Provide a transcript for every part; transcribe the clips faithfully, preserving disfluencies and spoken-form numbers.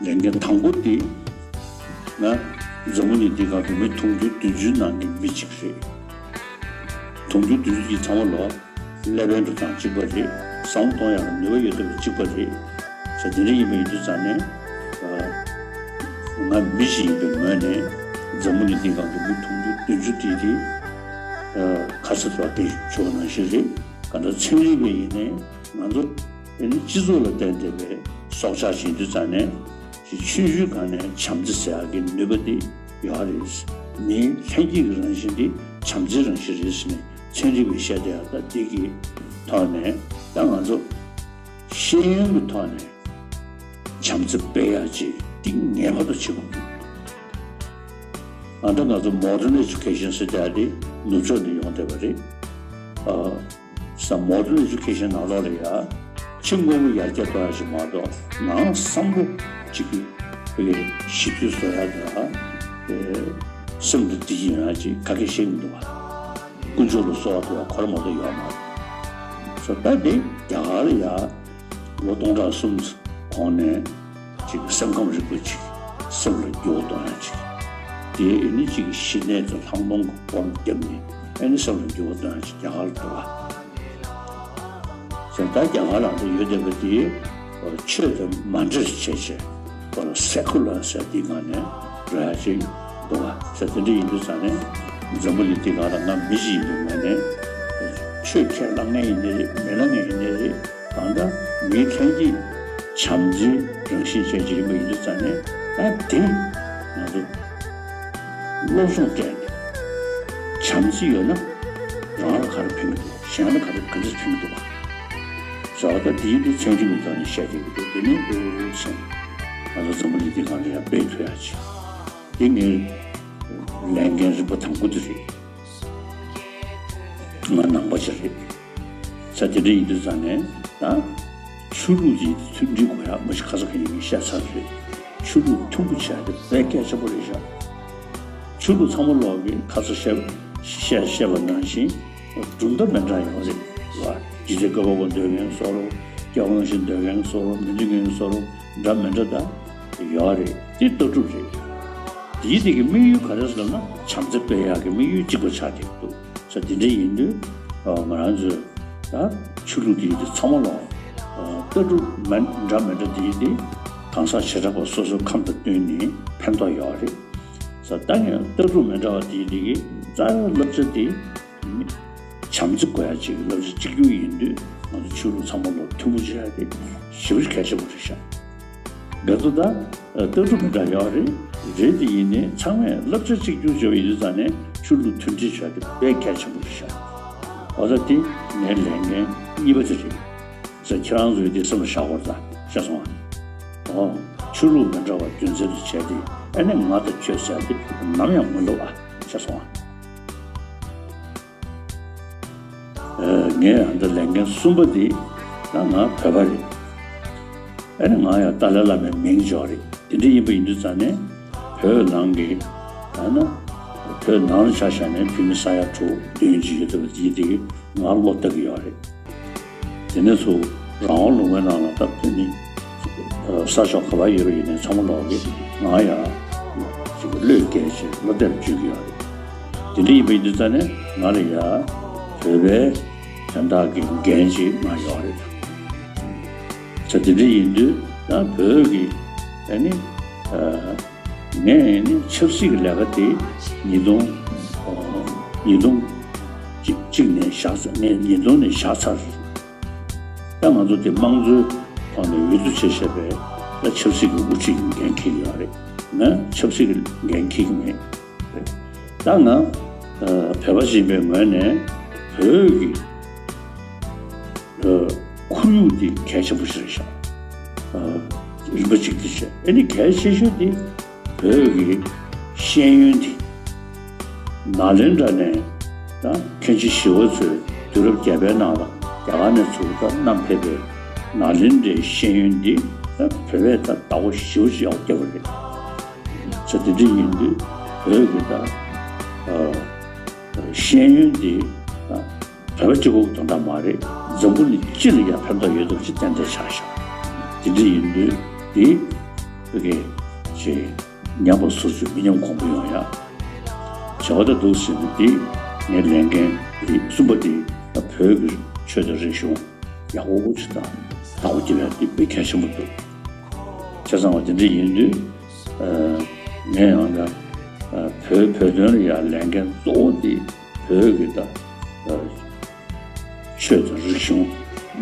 ལས་འགན་དང་པོ་དེ་ང་འཛམ་བུ་གླིང་འདི་སྒང་གི་མི་དུང་ཕྱུར་བདུན་ཅུ་ནང་གི་མི་གཅིག་རེད། དུང་ཕྱུར་བདུན་ཅུ་དེ་ཚང་མ་ལོ་ཀླད་པའི་འགྲོ་སྟངས་གཅིག་པ་རེད། བསམ་བློ་གཏོང་ཡག་ལ་ནུས་པ་ཡོད་བསྡད་པ་གཅིག་པ་རེད། ཟེར་དེ་འདྲ་ཡིན་པ་ཡིན་དུས་ཙང་ནས་ང་མི་ཞིག་ཡིན་པའི་ངོས་ནས་འཛམ་བུ་གླིང་འདི་སྒང་གི་མི་དུང་ཕྱུར་བདུན་ཅུ་དེ་དེ་ཁ་ཚ་དོག་དེ་ཞུ་བ་ནང་བཞིན་རེད། ག་འདྲ་ཚན་རིག་པ་ཡིན་ནའི་ང་ཚོ་ཨེ་ནི་སྤྱི་ཚོགས་ལ་བརྟེན་བསྡད་པའི་སྲོག་ཆགས་ཤིག་ཡིན་དུས་ཙང་ནས་ཅིག་ཆུང་ཆུང་སྒང་ནས་བྱམས་བརྩེ་ཟེར་ཡག་གི་ནུས་པ་དེ་ཡོད་རེད། མིའི་ལྷན་སྐྱེས་ཀྱི་རང་བཞིན་དེ་བྱམས་བརྩེའི་རང་བཞིན་རེད་ཟེར་ནས་ཚན་རིག་པས་བཤད་བསྡད་ཡག་ད་འདི་གི་ཐོག་ནས་ད་ང་ཚོ་ཤེས་ཡོན་གྱི་ཐོག་ནས་བྱམས་བརྩེ་སྤེལ་ཡག་ཅིག་འདི་ངེས་པར་དུ་བྱེད་དགོས་ཀྱི་འདུག་ཨ་ད་ང་ཚོ་modern education་ཟེར་བསྡད་ཡག་དེ་ནུབ་ཕྱོགས་ནས་ཡོང་བསྡད་པ་རེད། ཨ། ས་modern education་ནང་ལོགས་ལ་ཡ་ཕྱི་དངོས་པོ་ཡར་རྒྱས་གཏོང་ཡག་ཞིག་མ་གཏོགས་ནང་བསམ་བློ་གཅིག་གི་ཞི་དུལ་བཟོ་ཡག་དང་སེམས་ལ་བདེ་སྐྱིད་ཡོང་ཡག་ཅིག་ག་གེ་ཤེས་མི་འདུག་བ། དཀོན་མཆོག་ལ་གསོལ་བ་འདེབས་ཡག་ཁོ་རང་མ་གཏོགས་ཡོད་མ་རེད། ས་ད་དེ་རྒྱ་གར་ལ་ཡ་ལོ་སྟོང་ཕྲག་གསུམ་གོང་ནས་ཅིག་སེམས་ཁམས་རིག་པ་ཅིག་སེམས་ལ་འགྱུར་བ་གཏོང་ཡག་ཅིག་དེ་ཨེ་ནི་ཅིག་ཞི་གནས་དང་ལྷག་མཐོང་གི་སྒོམ་བརྒྱབ་ནས་ཨེ་ནི་སེམས་ལ་འགྱུར་བ་གཏོང་ཡག་ཅིག་རྒྱ་གར་ལ་འདུག་བ། ཟེར་ད་རྒྱ་གར་ལ་འདི་ཡོད་བསྡད་པ་དེ་ཆོས་དང་མ་འདྲེས་བྱས་བྱས་secular་ཟེར་དེ་སྒང་ནས་འགྲོ་ཡག་ཅིག་འདུག་བ། ཟེར་དེ་འདྲ་ཡིན་དུས་ཙང་ནས་འཛམ་བུ་གླིང་འདི་སྒང་ལ་ང་མི་ཞིག་ཡིན་པའི་ངོས་ནས་ཆོས་ཁས་བླངས་མཁན་ཡིན་ནའི་རེད། མི་བླངས་མཁན་ཡིན་ནའི་རེད། གང་ལྟར་མིའི་ལྷན་སྐྱེས་བྱམས་བརྩེའི་རང་བཞིན་ཅན་ཅིག་ཡིན་པ་ཡིན་དུས་ཙང་ནས་ད་དེ་ང་ཚོ་སློབ་སྦྱོང་སྤྲད་ནས་བྱམས་བརྩེ་ཡོད་ན་རང་ལ་ག་རེ་ཕན་གྱི་འདུག་གཞན་ལ་ག་རེ་ག་འདྲ་ཕན་གྱི་འདུག་བ། ཟེར་བ་ད་དེའི་དུས་ཚན་རིག་གི་ཐོག་ནས་བཤད་ཀྱི་འདུག་དེ་ནི་འདུག་སེམས་ང་ཚོ་འཛམ་བུ་གླིང་འདི་སྒང་ལ་ཡང་སྤེལ་ཐུབ་ཡག་ཅིག་དེ་ངའི་ལས་འགན་རིམ་པ་དང་པོ་དེ་རེད། ང་ནང་པ་ཞིག་རེད། ས་དེ་འདྲ་ཡིན་དུས་ཙང་ནས་ད་ཆོས་ལུགས་ཀྱི་མཐུན་སྒྲིལ་དགོས་ཡག་མ་གཞི་ཁ་ས་ཁ་ཉིན་ངས་བཤད་ཚར་རེད། ཆོས་ལུགས་མཐུན་པོ་བྱས་ཏེ་དཔེ་གལ་ཆེན་པོ་རེད་ཤག་ཆོས་ལུགས་ཚང་མ་ལོག་གི་ཁ་ས་བཤད་བཤད་བཤད་པ་ནང་བཞིན་གྲུབ་མཐའ་མི་འདྲ་ཡོད་རེད་བ། རྗེ་བཙུན་དཀར་པོ་པ་འདོད་མཁན་བཟོ་རོགས། སྐྱབས་མགོན་ཆེན་འདོད་མཁན་བཟོ་རོགས། མི་འདོད་མཁན་བཟོ་རོགས། འདྲ་མི་འདྲ་ད་ཡོད་རེད། དེ་ལྟ་གྲུབ་རེད། དེའི་དེ་གི་དམིགས་ཡུལ་ག་རེ་ཟེར་ན་བྱམས་བརྩེ་སྤེལ་ཡག་གི་དམིགས་ཡུལ་གཅིག་པ་ཆགས་བསྡད་འདུག་ས་དེ་འདྲ་ཡིན་དུས་ང་རང་ཚོས་ད་ཆོས་ལུགས་དེ་དེ་ཚང་མ་ལ་ལྟ་གྲུབ་མ་འདྲ་མི་འདྲ་དེ་དེ་གང་ཟག་བྱེ་བྲག་པ་སོ་སོའི་ཁམས་དང་བསྟུན་ནས་ཕན་ཐོགས་ཡོད་རེད། ས་ད་ངས་ལྟ་གྲུབ་མི་འདྲ་བ་དེ་དེ་གི་རྩ་བའི་བསླབ་བྱ་དེ། བྱམས་བརྩེ་དགོས་ཡ་ཅིག་བསླབ་བྱ་གཅིག་གྱུར་ཡིན་དུས་ང་ཚོ་ཆོས་ལུགས་ཚང་མ་ལ་མཐུན་པོ་བྱེད་ཡ་དེ་ཞེ་པོ་ཅིག་གལ་ཆེན་པོ་རེད་ཤག་འགལ་རྩོད་དང་ལྟ་གྲུབ་མི་འདྲ་ཡོད་རེད། རེད་དེ་ཡིན་ནའི་ཚང་མས་བསླབ་བྱ་གཅིག་གྱུར་བྱས་པ་ཡིན་དུས་ཙང་ནས་ཆོས་ལུགས་མཐུན་སྒྲིལ་བྱ་རྒྱུ་དཔེ་གལ་ཆེན་པོ་རེད་ཤག་འོ་ད་དེ་ངའི་ལས་འགན་གཉིས་པ་དེ་རེད། ཟེར་ཁྱེད་རང་ཚོས་དེ་སེམས་ལ་བཞག་དགོས་རེད་ད་ཤེས་སོང་ཨ། འོ། ཆོས་ལུགས་མི་འདྲ་བ་རྒྱུ་མཚན་དུ་བྱས་ཏེ་ཨ་ནི་ང་དང་ཁྱོད་ཟེར་དེ་ནམ་ཡང་མི་འདུག་ཨ་ཤེས་སོང་ཨ། ངས་ཨ་འདི་ལས་འགན་གསུམ་པ་འདི་ད་ང་བོད་པ་རེད། ཨ་ནི་ང་ཡང་ཏཱ་ལའི་བླ་མའི་མིང་འབྱོར་རེད། དེ་འདྲ་ཡིན་པ་ཡིན་དུས་ཙང་ནས་བོད་ནང་གི་ད་ན་བོད་ནང་ལ་ཆ་བཞག་ནས་བོད་མི་ས་ཡ་དྲུག་བདུན་ཅིག་ཡོད་འདུག་པ་དེ་དེ་ང་བློ་གཏད་ཀྱི་ཡོད་རེད། དེ་ནས་ཚུར་རང་དབང་ལུང་པའི་ནང་ལ་ད་བོད་མི་ས་ཕྱོགས་ག་པར་ཡོད་པ་ཡིན་ནའི་ཚང་མ་ལོག་གི་ང་ཡང་ཅིག་བློས་འགེལ་བྱས་བློ་གཏད་བཅོལ་གྱི་ཡོད་རེད། དེ་འདྲ་ཡིན་པ་ཡིན་དུས་ཙང་ནས་ང་ལ་ཡ་བོད་པའི་དོན་དག་གི་འགན་ཅིག་ང་ཡོད་རེད། ས་དེ་འདྲ་ཡིན་དུས་ད་བོད་ཀྱི་ཨ་ནི་ངས་ནི་ཆབ་སྲིད་ཀྱི་ལས་ཀ་དེ་ཉིས་སྟོང་ཉིས་སྟོང་གཅིག་ནས་བཞག་ཚར། ངས་ཉིས་སྟོང་ནས་བཞག་ཚར། ད་ང་ཚོ་དེ་དམངས་གཙོའི་ཐོག་ནས་འོས་བསྡུ་བྱས་བྱས་པའི་ད་ཆབ་སྲིད་ཀྱི་དབུ་ཁྲིད་ཀྱི་འགན་འཁྱེར་གྱི་ཡོད་རེད། ང་ཆབ་སྲིད་ཀྱི་འགན་འཁྱེར་གྱི་མེད་རེད། ད་ང་བོད་པ་ཞིག་ཡིན་པའི་ངོས་ནས་བོད་ཀྱི་ཁོར་ཡུག་འདི་གལ་ཆེན་པོ་ཞིག་རེད་ཤག་རིམ་པ་གཅིག་འདི་བྱས། ཨ་ནི་གལ་ཆེ་ཤོས་འདི་བོད་ཀྱི་ཤེས་ཡོན་འདི་ནཱ་ལེནྡྲ་ནས་ད་མཁན་ཆེན་ཞི་བ་འཚོས་དུས་རབས་བརྒྱད་པའི་ནང་ལ་རྒྱ་གར་ནས་ཚུར་ད་བསྣམས་ཕེབས་པའི་ནཱ་ལེནྡྲའི་ཤེས་ཡོན་འདི་ད་བོད་པས་ད་བདག་པོ་ཞེ་པོ་ཅིག་ཡག་པོ་རྒྱབ་པ་རེད། ས་དེ་འདྲ་ཡིན་དུས་བོད་ཀྱི་ད་ཤེས་ཡོན་འདི་ད་བོད་པ་གཅིག་པོ་གི་དོན་དག་མ་རེད། འཛམ་བུ་གླིང་སྤྱི་ལ་ཡང་ཕན་ཐོགས་ཡོད་ཐབས་ཅིག་ཏན་ཏན་ཆགས་ཤག་དེ་འདྲ་ཡིན་དུས་དེ་ བོད་སྐད་ཅིག་ཉམས་པ་སོར་ཆུད་མི་ཉམས་གོང་འཕེལ་ཡོང་ཡ། བྱ་བ་ད་འདུག་ཟེར་ནས་འདི་ངའི་ལས་འགན་འདི་གསུམ་པ་འདི་ད་བོད་ཀྱི་ཆོས་དང་རིག་གཞུང་ཡག་པོ་ཅིག་དང་བདག་པོ་རྒྱབ་ཡ་འདི་དཔེ་གལ་ཆེན་པོ་འདུག་བྱས་ཙང་བ་དེ་འདྲ་ཡིན་དུས་ངས་ཡང་ད་བོད་བོད་དོན་ལ་ཡ་ལས་འགན་གཙོ་བོ་འདི་བོད་ཀྱི་ད། ཆོས་དང་རིག་གཞུང་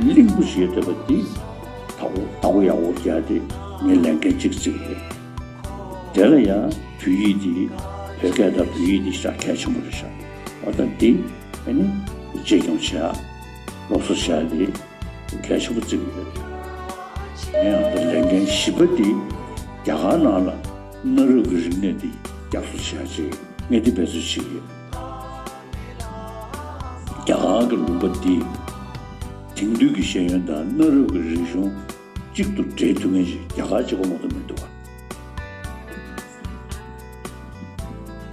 གླིང་བུ་ཞེས་འདོད་པ་འདི་དག་པོ་དག་པོ་ཡག་པོ་རྒྱག་དེ་ངའི་ལས་འགན་གཅིག་བརྩིས་ཡོད། དེ་ལ་ཡང་བོད་ཡིག་འདི་བོད་སྐད་དང་བོད་ཡིག་འདི་ཞེ་དྲག་གལ་ཆེན་པོ་རེད་ཤག་འོ་ད་འདི་ཨ་ནི་གཅེས་སྐྱོང་བྱེད་ཡ་སློབ་གསོ་བྱེད་ཡ་འདི་གལ་ཆེན་པོ་བརྩི་གི་ཡོད། ངས་ཡང་འདི་ལས་འགན་བཞི་པ་འདི་རྒྱ་གར་ནང་ལ་གནའ་རབས་ཀྱི་རིག་གནས་འདི་བསྐྱར་གསོ་བྱེད་ཡ་ཅིག་ངས་འདི་འབད་རྩོལ་བྱེད་ཀྱི་ཡོད། རྒྱ་གར་གྱི་ལུང་པ་འདི་དེང་དུས་ཀྱི་ཤེས་ཡོན་དང་གནའ་རབས་ཀྱི་རིག་གཞུང་གཅིག་ཏུ་འདྲེས་ཐུབ་མཁན་ཞིག་རྒྱ་གར་གཅིག་པོ་མ་གཏོགས་མི་འདུག་བ།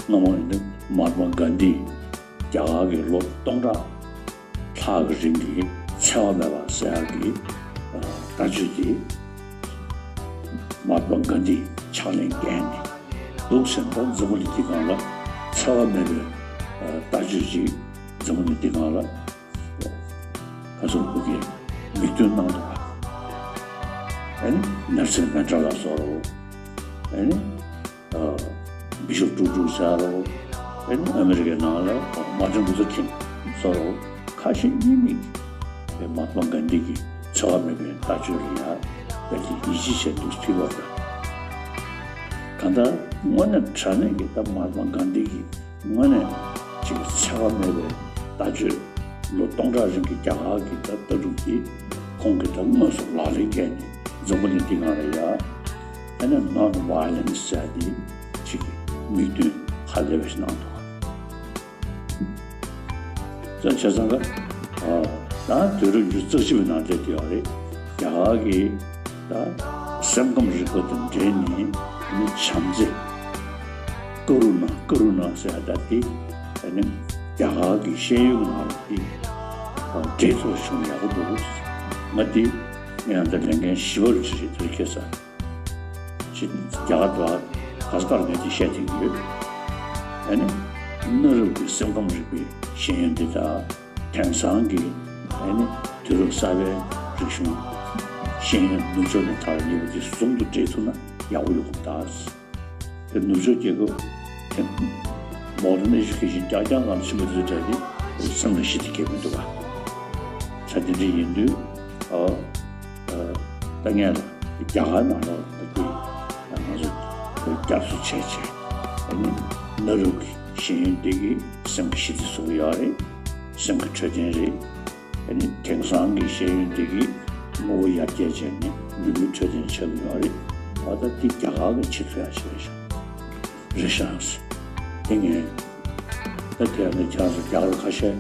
སྔ་མོ་ཡིན་ན་མ་ཧཱ་ཏ་མ་གྷན་དྷི་རྒྱ་གར་གྱི་ལོ་སྟོང་ཕྲག་ལྷག་གི་རིང་གི་འཚེ་བ་མེད་པ་ཟེར་ཡག་གི་ལྟ་སྤྱོད་དེ་མ་ཧཱ་ཏ་མ་གྷན་དྷི་ཕྱག་ལེན་བརྒྱབ་ནས་འདུག་ཟེར་ན་འཛམ་བུ་གླིང་འདི་སྒང་ལ་འཚེ་བ་མེད་པའི་ལྟ་སྤྱོད་ཅིག་འཛམ་བུ་གླིང་འདི་སྒང་ལ་ཁ་སང་ཕ་གིར་མིག་སྟོན་གནང་འདུག་ག་ཨ་ནི་ནེལ་སན་མན་ཌེ་ལ་སོགས་རོ། ཨ་ནི་ཨ་བི་ཤོབ་ཀྲུག་ཀྲུག་ཟེར་རོ། ཨ་ནི་ཨ་མི་རི་ཀའི་ནང་ལ་མར་ཊིན་ལུ་ཐར་ཁིང་སོགས་རོ། ཁ་ཤས་གཉིས་མིག་པའི་མ་ཧཱ་ཏ་མ་གྷན་དྷི་གི་འཚེ་བ་མེད་པའི་ལྟ་སྤྱོད་ལ་ཡང་དཔེ་དེ་ཡིད་ཆེས་བྱས་འདུག་ཕུལ་བ་དང་། གང་ལྟར་དངོས་གནས་དྲང་གནས་ཀྱི་ད་མ་ཧཱ་ཏ་མ་གྷན་དྷི་གི་དངོས་གནས་ཅིག་འཚེ་བ་མེད་པའི་ལྟ་སྤྱོད་ལོ་སྟོང་ཕྲག་རིང་གི་རྒྱ་གར་གྱི་ད་ལྟ་གྲུབ་ཀྱིས་ཁོང་གིས་ད་དངོས་སུ་ལག་ལེན་བཀལ་ནས་འཛམ་བུ་གླིང་འདི་སྒང་ལ་ཡ་ཨ་ནི་non violence ཟེར་ཡ་འདི་ཅིག་མིག་སྟོན་ཧ་ལས་པ་ཞིག་གནང་འདུག་ད་བྱས་ཙང་ཀ་ཨ་ད་དུས་རབས་ཉི་ཤུ་རྩ་གཅིག་པའི་ནང་སླེབས་བསྡད་ཡོད་རེད། རྒྱ་གར་གྱི་ད་སེམས་ཁམས་རིག་པ་དང་འབྲེལ་ནས་ནི་བྱམས་བརྩེ། ཀ་རུ་ཎ་ཀ་རུ་ཎ་ཟེར་ཡ་ད་དེ་ཨ་ནི་རྒྱ་གར་གྱི་ཤེས་ཡོན་ནང་ལ་དེ་འདྲེས་ཚོར་བྱུང་ཡག་པོ་འདུག་ང་དེ་ངས་ཡང་ད་ལས་འགན་བཞི་པ་རུ་ཅི་རེད་དེ་ཁེལ་ས། ཅིག་རྒྱ་གར་དུ་ག་ས་ག་ལ་ངས་དེ་བཤད་ཐུབ་ཀྱི་ཡོད། ཨ་ནི་གནའ་རབས་ཀྱི་སེམས་ཁམས་རིག་པའི་ཤེས་ཡོན་འདི་དང་དེང་སང་གི་ཨ་ནི་དུས་རབས་གསར་པའི་རིག་གཞུང་ཤེས་ཡོན་ནུབ་ཕྱོགས་ནས་དར་ཡོད་པ་དེ་ཟུང་དུ་འབྲེལ་ཐུབ་ན་ཡག་པོ་ཡོང་གི་ད། དེ་ནུབ་ཕྱོགས་རྒྱལ་ཁབ་དེ་མོ་ཌར་ནེ་ཛེ་ཤན་རྒྱག་རྒྱག་ངང་ཕྱིན་པ་དེ་ཚོ་གྲས་དེ་སེམས་ལ་ཞི་བདེ་སྐྱེ་མི་འདུག་ག་ཆ་དེ་འདྲ་ཡིན་དུས་ཨ་ཨ་ད་ངས་ལ་རྒྱ་གར་ནང་ལོགས་ལ་དེ་ང་ཚོ་བསྐྱར་གསོ་བྱས་བྱས་ཨ་ནི་གནའ་རབས་ཀྱི་ཤེས་ཡོན་དེ་གིས་སེམས་ཀྱི་ཞི་བདེ་བཟོ་གི་ཡོད་རེད། སེམས་ཀྱི་འཕྲོད་བསྟེན་རེད། ཨ་ནི་དེང་སང་གི་ཤེས་ཡོན་འདི་གིས་དངོས་པོ་ཡར་རྒྱས་བྱས་ནས་མི་ལུས་འཕྲོད་བསྟེན་ཆགས་ཀྱི་ཡོད་རེད། ཨ་ད་འདི་རྒྱ་གར་གྱི་ཆེད་དུ་ཡང་བྱས་ཤག་རེད་ཤག་དེ་ངས་ད་དེ་ནས་ཁྱེད་རང་ཚོ་རྒྱ་གར་ཁ་ཤས་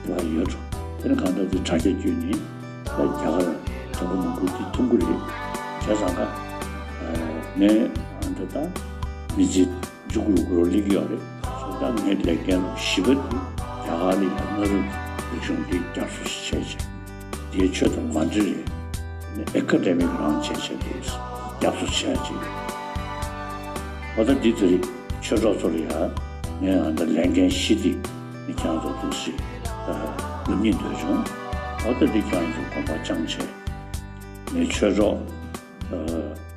དེ་བ་ཡོད་འགྲོ། དེ་ནས་གང་ལྟར་འདི་དྲ་རྒྱ་བརྒྱུད་ནས་ད་རྒྱ་གར་དྲ་འབུ་མང་པོ་འདི་མཐོང་གི་རེད། བྱས་ཙང་ཀ་ངས་ཨ་ད་ད་མི་ཚེ་མཇུག་རུ་འགྲོ་ལེགས་ཡོད་རེད། སོ་ད་ངའི་ལས་འགན་བཞི་པ་དེ་རྒྱ་གར་ལ་ཡང་གནའ་རབས་རིག་གཞུང་འདི་བསྐྱར་གསོ་བྱས་བྱས་དེའི་ཆོས་དང་མ་འདྲེས་རེད། ཨེ་ཀ་ཌེ་མིག་རང་བྱས་བྱས་དེ་བསྐྱར་གསོ་བྱས་བྱས། འོ་ད་འདི་ཚོ་རེད། ཆོས་གྲོགས་ཚོ་ལ་ཡང་ངས་ཨ་ད་ལས་འགན་བཞི་འདི་ནི་ཁྱེད་རང་ཚོ་ཐུགས་སྲིད་ལབ་སྙིང་འདོད་བྱུང་། འོ་ད་འདི་ཁྱེད་རང་ཚོ་དགོངས་པ་བཅངས་བྱས་ངའི་ཆོས་གྲོགས་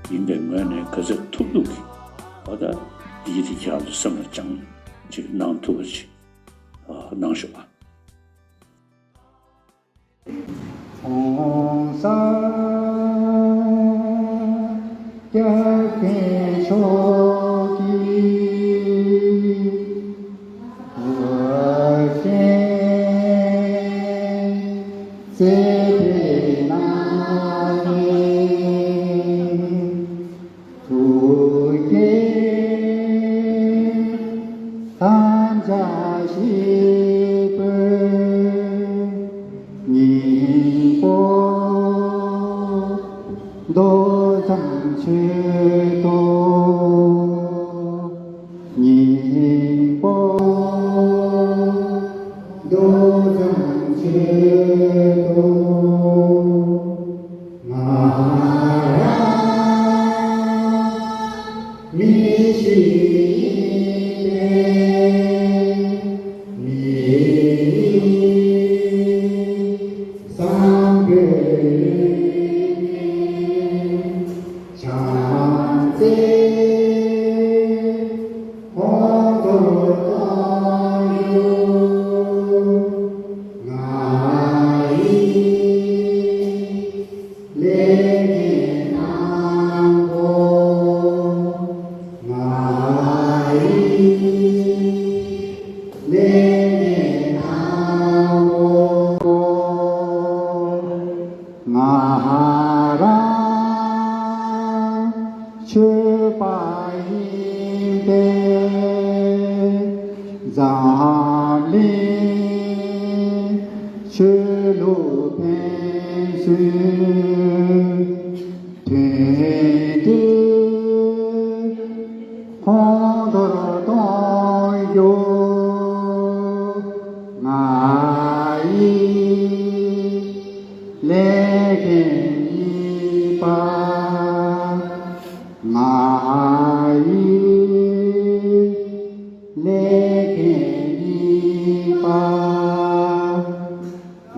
ཡིན་པའི་ངོས་ནས་ག་ཚོད་ཐུབ་ཐུབ་ཀྱིས་འོ་ད་འདི་ཡི་དེ་ཁྱེད་རང་ཚོ་སེམས་ལ་བཅངས་ཅིག་གནང་ཐུབ་པ་ཅིག་གནང་ཤོག་ཨ། ༸གོང་ས་༸སྐྱབས་མགོན་མཆོག་གི་བོད་ཀྱི་བརྩེ་བའི་རྣམ་སྨིན། ཐུགས་བསྐྱེད་དམ་བཅའ་བཞི་པོའི་སྙིང་པོ་མདོ་ཙམ་མཆོད་དོ། སྙིང་པོ་མདོ་ཙམ་མཆོད་དོ། ང་རང་ ཆོས་ལུགས་ཕན་ཚུན་མཐུན་སྒྲིལ་གོང་མཐོར་གཏོང་རྒྱུ། ང་ཡི་ལས་འགན་གཉིས་པ། ང་ཡི་ལས་འགན་གཉིས་པ།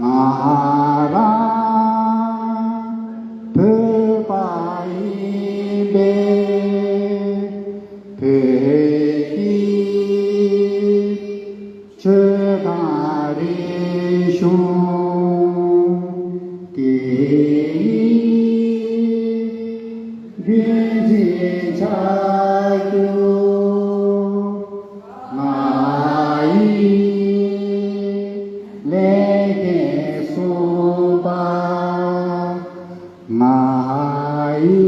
ང་རང་བོད་པ་ཡིན་པས། བོད་ཀྱི་ཆོས་དང་རིག་གཞུང་། སྐད་ཡིག་རྒྱུན་འཛིན་བྱ་རྒྱུ། ང་ཡི་ལས་འགན་གསུམ་པ། ང་ཡི་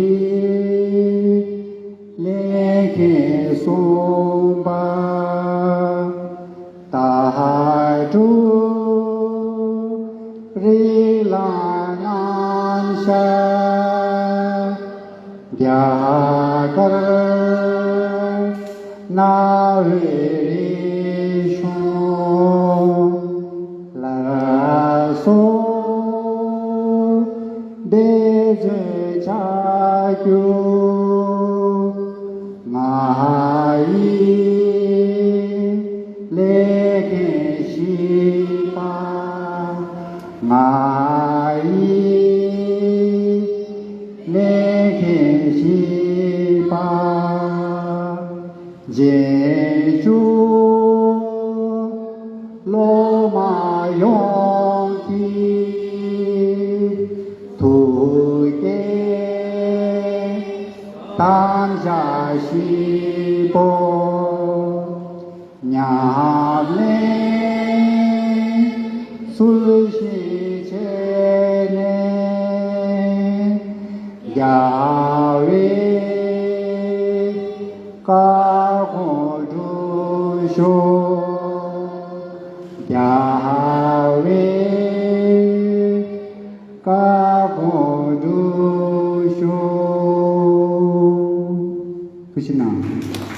ལས་འགན་གསུམ་པ། ད་དྲུག་རིགས་ལམ་རྣམ་གཞག་རྒྱ་གར་གནའ་བོའི་རིག་གཞུང་ལ་སོགས་འབད་བརྩོན་བྱ་རྒྱུ། ང་ཡི་ལས་འགན་བཞི་པ། ང་ཡི་ལས་འགན་བཞི་པ། རྗེས་འཇུག་སློབ་མ་ཡོངས་ཀྱི་ཐུགས་བསྐྱེད་དམ་བཅའ་བཞི་པོ། ཉམས་ལེན་ཚུལ་བཞིན་བྱས་ནས། རྒྱལ་བའི་བཀའ་དགོངས་སྒྲུབ་ཤོག་རྒྱལ་བའི་བཀའ་དགོངས་སྒྲུབ་ཤོག་ཐུགས་རྗེ་གནང་།